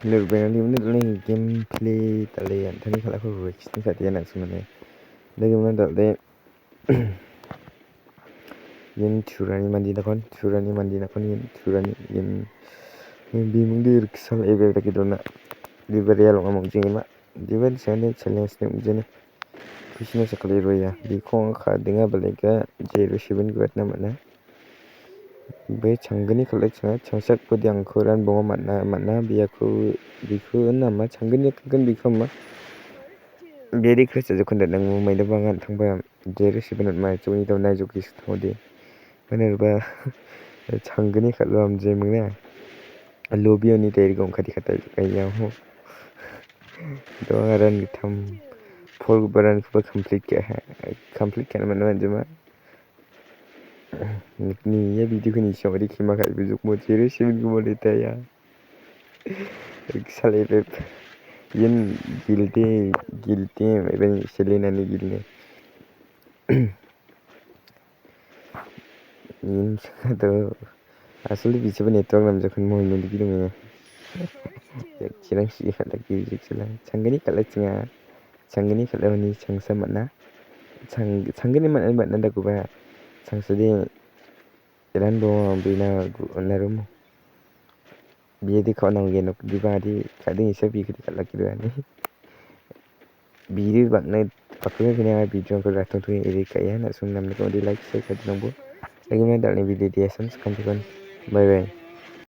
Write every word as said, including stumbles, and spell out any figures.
Hello, everyone, ini adalah gameplay tali yang tadi kalau aku reaction saat dia nak sebenarnya. Lagi mana tak deh? Yang curani mandi nakon, curani mandi nakon, yang curani yang yang bimung di kesal ebe lagi dona. Di berial ngomong jengma. Di beri sana challenge ni ujeni. Kusino sakali roya. Di kong kha dinga balika zero seven kuat na mana. Bai changani khalai changa changsak podi ang khuran bongo manna manna biyaku bikhu nama changani kakan bikhu ma. Beri khe chajakun da nang mumai da bangan thangba zero seven ma chuni da nai jokis thodi. Mana ba changani khalwa amje mangna. Lobby oni tayari gong khati khatai kaya ho. Do aran githam phol baran khuba complete kha complete kha mana jema. Ni ya video khani sori khima khai bujuk mo chere sibin gumo de ta ya. Sale pe yen guilty guilty even Selena ni guilty. Yen to asli bichaba network namjak khani mo hinwi video me. Chirang si khala ki chila changani khala chinga. Changani khala hwnwi changsa manna. Chang-, changani manna, manna da kuba. Changsa di iran bo bina gu-, narumo. Biye di khao nang geno di ba di khadi isa bi khadi khala ki ani. Biri baknai pakla kini ai video ko ratung tu iri kaya na sung nam ko di like share khadi nang bo. Lagi mana dalni video dia sam sekan sekan. Bye bye.